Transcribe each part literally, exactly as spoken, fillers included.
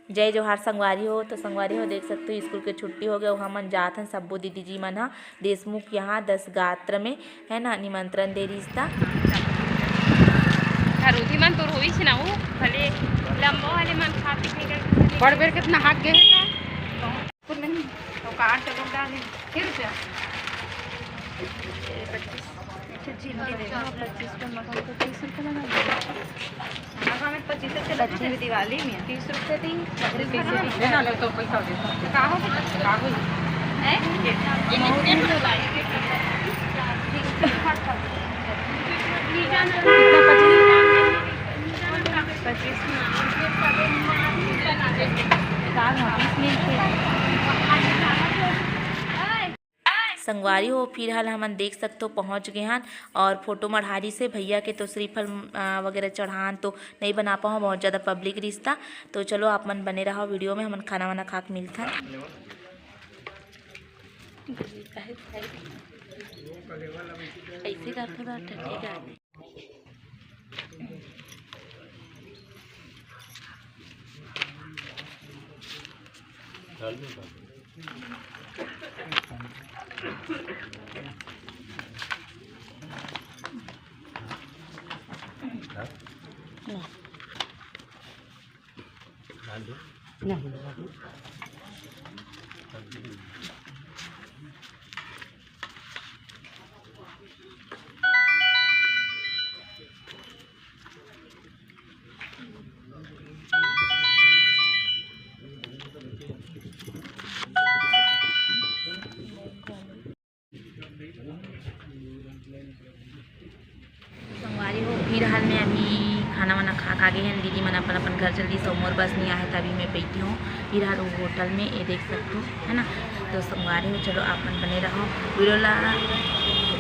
जय जोहार संगवारी हो। तो संगवारी हो, देख सकते हो, स्कूल के छुट्टी हो गए, हमन जात हन सब्बो दीदी जी मन ह देशमुख यहाँ दस गात्र में, है ना, निमंत्रण दे रिहिस ता। हरोदी मन तोर होइस ना, वो भले लंबा वाले मन खाते हैं, बड़ बेर कितना हाथ गए का? कुछ नहीं, तो काट के लोग डाले। फिर रुपया? पच्चीस। अच्छा, जिंदी दे दो, पच्चीस का मकान, पच्चीस रुपये लगा दो। हाँ, हमें पच्चीस से लगते हैं। दिवाली में तीस रुपये दी। लेना ले तो पैसा दे। का हो गया? का हो गया? हैं? ये कितने में लाई? कितना? पच्चीस? पच्चीस। संगवारी हो, फिलहाल हमन देख सकथो पहुँच गे हन और फोटो मढ़ारी से भैया के तो श्रीफल, अ, वगैरह चढ़ान तो नहीं बना पाओ, बहुत ज़्यादा पब्लिक रिहिस ता। तो चलो, आप मन बने रहो वीडियो में, हमन खाना वाना खा के मिलथन। ऐसे करथो ना, ठीक है। संगवारी हो, फिलहाल में अभी खाना वाना खा के आगे हैं। दीदी मन अपन अपन घर चल दी, सो मोर बस नहीं आए, तभी मैं बैठी हूँ फिलहाल वो होटल में, ये देख सकते हो, है ना। तो संगवारी हो, चलो आप मन बने रहो, वीडियो ला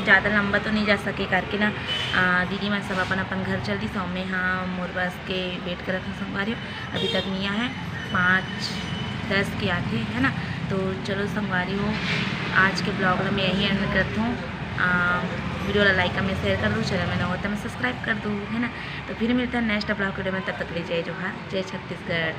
ज़्यादा लंबा तो नहीं जा सके करके ना, आ, दीदी मन सब अपन अपन घर चल दी, सो मैं हाँ मोर बस के वेट करत हूँ संगवारी हो, अभी तक नहीं आए, पाँच दस के आथे, है ना। तो चलो संगवारी हो, आज के ब्लॉग ला मैं यहीं एंड करत हूँ। आ, वीडियो ला लाइक, कमेंट, शेयर कर दो, चैनल में नवा हो तो मैं सब्सक्राइब कर दो, है ना। तो फिर मिलते हैं नेक्स्ट ब्लॉग वीडियो में, तब तक के लिए जय जोहार, जय छत्तीसगढ़।